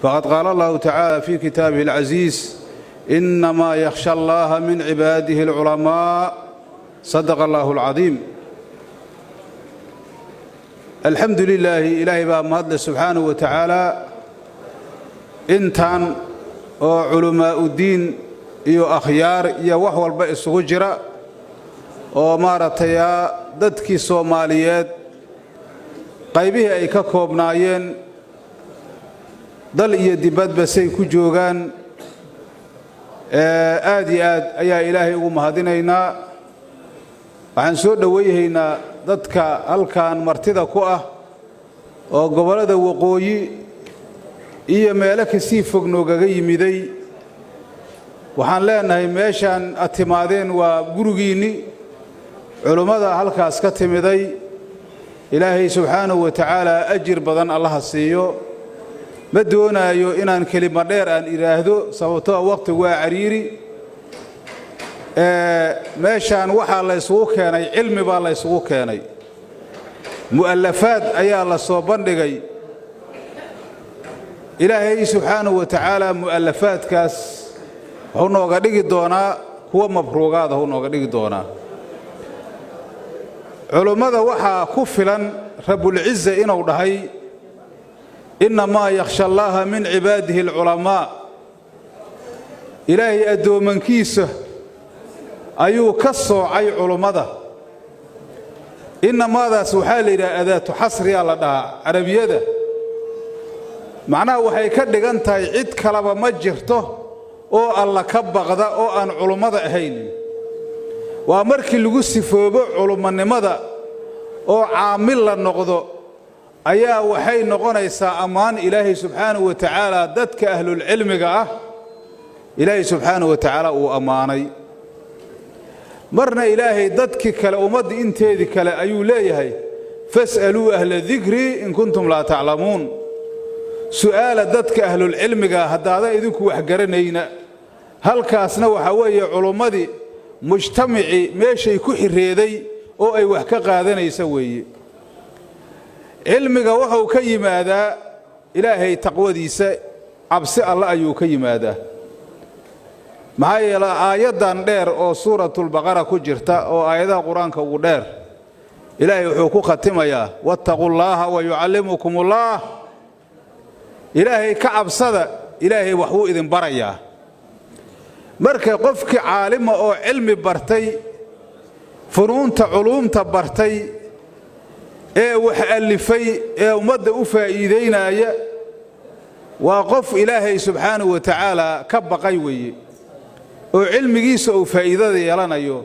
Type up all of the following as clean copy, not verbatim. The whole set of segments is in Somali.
Faqad qaala Allahu tacaala fii kitaabihi alcasiis: innamaa yakhsha Allaha min cibaadihi alculamaa. Sadaqa Allahu alcadiim. Alxamdu lilaahi, Ilaahay baa mahadle subxaanahu wa tacaala. Intan oo culamaa'uddiin iyo akhyaar iyo wax walba isugu jira oo maaragtay dadkii Soomaaliyeed qaybihii ay ka koobnaayeen dal iyo dibadba say ku joogaan, aad iyo aad ayaa Ilaahay ugu mahadinaynaa. Waxaan soo dhowayhaynaa dadka halkan martida ku ah oo gobollada waqooyi iyo meelo kasii fog noogaga yimiday. Waxaan leenahay, meeshaan aad timaadeen waa gurigiinni. Culummada halkaas ka timiday, Ilaahay subxaanahu wa tacaala ajir badan Allaha siiyo. Ma doonaayo inaan kelima dheer aan idhaahdo, sababtoo waqtigu waa cariiri. Meeshaan waxaa la ysugu keenay cilmi baa la ysugu keenay, mu'allafaad ayaa la soo bandhigay. Ilaahay subxaanahu wa tacaala mu'allafaadkaas wuxuu nooga dhigi doonaa kuwa mabruugaada huu nooga dhigi doonaa. Culummada waxaa ku filan Rabbulciza inuu dhahay: innamaa yakhsha Allaaha min cibaadihi alculamaa. Ilaahay addoommankiisa ayuu ka soocay culummada. Innamaadaas waxaa la yidhaha adaatu xasriyaa la dhahaa carabiyada. Macnaha waxay ka dhigan tahay cid kaleba ma jirto oo Alla ka baqda oo aan culummada ahayn. Waa markii lagu sifoobo culummonimada oo caamil la noqdo ayaa waxay noqonaysaa ammaan Ilaahay subxaanahu wa tacaala dadka ahlulcilmiga ah Ilaahay subxaanahu wa tacaala uu ammaanay. Marna Ilaahay dadkii kale, ummadda inteedii kale ayuu leeyahay: fas'aluu ahla dikri in kuntum laa taclamuun. Su'aala dadka ahlulcilmiga haddaadan idinku wax garanayna. Halkaasna waxaa weeye culummadii mujtamacii meeshay ku xirreeday oo ay wax ka qaadanaysa weeye. Cilmiga wuxuu ka yimaadaa Ilaahay taqwadiisa, cabsi Alle ayuu ka yimaadaa. Maxaa yeele, aayaddan dheer oo Suuratulbaqara ku jirta, oo aayadaha Qur-aanka ugu dheer, Ilaahay wuxuu ku khatimayaa: wattaquu Llaaha wa yucallimukum ullaah. Ilaahay ka cabsada, Ilaahay wax wuu idin barayaa. Marka qofkii caalima oo cilmi bartay, funuunta culuumta bartay, ee wax allifay, ee ummadda u faa'iidaynaaya, waa qof Ilaahay subxaanahu wa tacaala ka baqay weeye oo cilmigiisa uu faa'iidada yeelanayo.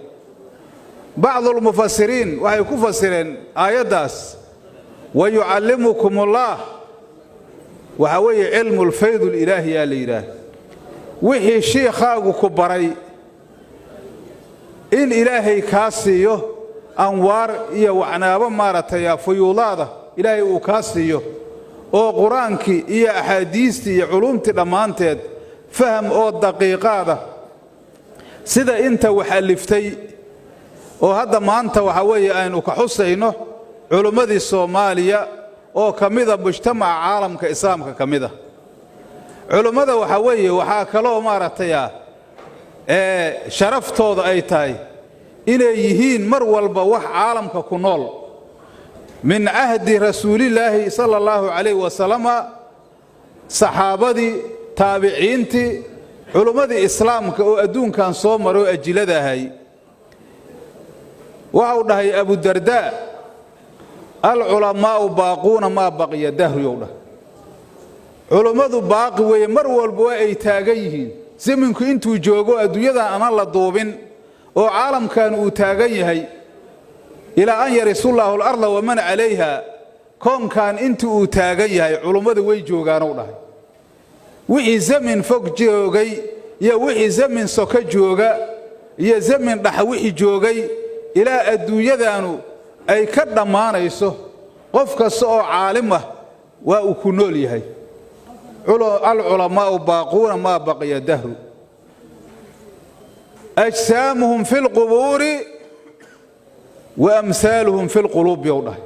Bacdulmufasiriin waxay ku fasireen aayaddaas wa yucallimukum ullaah waxaa weeye cilmulfaydulilaahi yaa la yidhaah. Wixii shiikhaagu ku baray in Ilaahay kaa siiyo anwaar iyo wacnaabo, maaragtay, fuyuudaada Ilaahay uu kaa siiyo oo Qur-aankii iyo axaadiistii iyo culuumtii dhammaanteed faham oo daqiiqaada, sida inta wax aliftay oo hadda maanta waxaa weeye aynu ka xusayno culummadii Soomaaliya oo ka mida mujtamaca caalamka Islaamka ka mida. Culummada waxaa weeye waxaa kaloo maaragtay ee sharaftooda ay tahay inay yihiin mar walba wax caalamka ku nool min cahdi Rasuulillaahi sala Allahu calayh wasalama, saxaabadii, taabiciintii, culummadii Islaamka oo adduunkan soo maray oo ajiladahay. Waxau dhahay Abudardaa: alculamaa'u baaquuna maa baqiya dahriyow dhah. Culummadu baaqi weeye, mar walba waa ay taagan yihiin. Zaminku intuu joogo adduunyadan anan la duubin oo caalamkan uu taagan yahay, ilaa an yarisullaahu alarda waman calayha, koonkan intii uu taagan yahay culummadu way joogaanow dhahay. Wixii zamin fog joogay iyo wixii zamin soka jooga iyo zamin dhaxa wixii joogay, ilaa adduunyadaanu ay ka dhammaanayso, qof kasta oo caalim ah waa uu ku nool yahay. Alculamaa'u baaquuna maa baqiya dahru, ajsaamuhum fi lqubuuri wa amhaaluhum fi lquluub yow dhahay.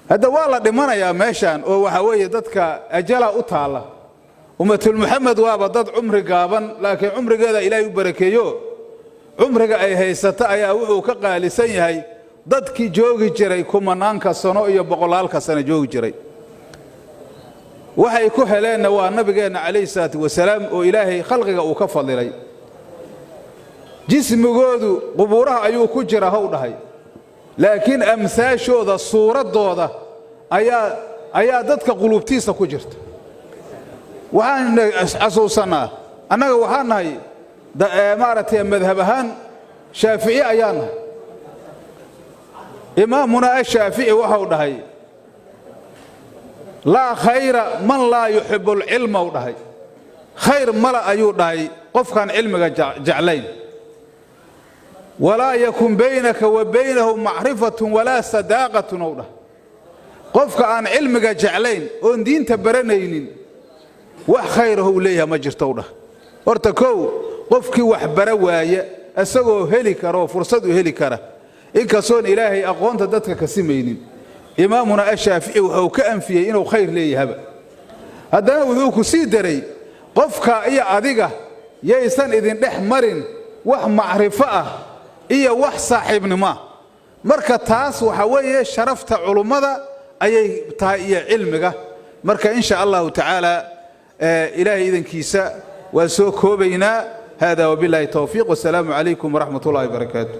Hadda waa la dhimanayaa meeshaan, oo waxaa weeye dadka ajalaa u taalla. Ummatulmuxamed waaba dad cumri gaaban, laakiin cumrigeeda Ilaahay u barakeeyo. Cumriga ay haysato ayaa wuxuu ka qaalisan yahay dadkii joogi jiray kumanaanka sano iyo boqolaalka sano joogi jiray. Waxay ku heleenna waa nabigeenna calayhi salaatu wasalaam, oo Ilaahay khalqiga uu ka fadilay. Jismigoodu qubuuraha ayuu ku jira, how dhahay, laakiin amsaashooda, suuraddooda ayaa dadka quluubtiisa ku jirta. Waxaan xasuusannaa, annaga waxaan nahay, maaragtay, madhab ahaan Shaafici ayaa nahay. Imaamuna Ashaafici waxau dhahay: "Laa khayra man laa yuxibu alcilma," u dhahay. Khayr mala, ayuu dhahay, qofkaan cilmiga jeclayn. "Walaa yakun baynaka wa baynahu macrifatun walaa sadaaqatun," ou dhahay. Qofka aan cilmiga jeclayn oon diinta baranaynin, wax khayraho uu leeyahay ma jirto, u dhah. Horta kow, qofkii wax bara waaya isagoo heli kara oo fursad u heli kara, inkastoon Ilaahay aqoonta dadka ka simaynin, Imaamuna Ashaafici wuxuu ka anfiyey inuu khayr leeyahaba. Haddana wuxuu ku sii daray: qofka iyo adiga yaysan idin dhex marin wax macrifo ah iyo wax saaxiibnimoah. Marka taas waxa weeye sharafta culummada ayay tahay iyo cilmiga. Marka in sha Allahu tacaala, Ilaahay idankiisa, waan soo koobaynaa. Hada wabillahi towfiiq, wasalaamu calaykum waraxmat ullahi wabarakaatu.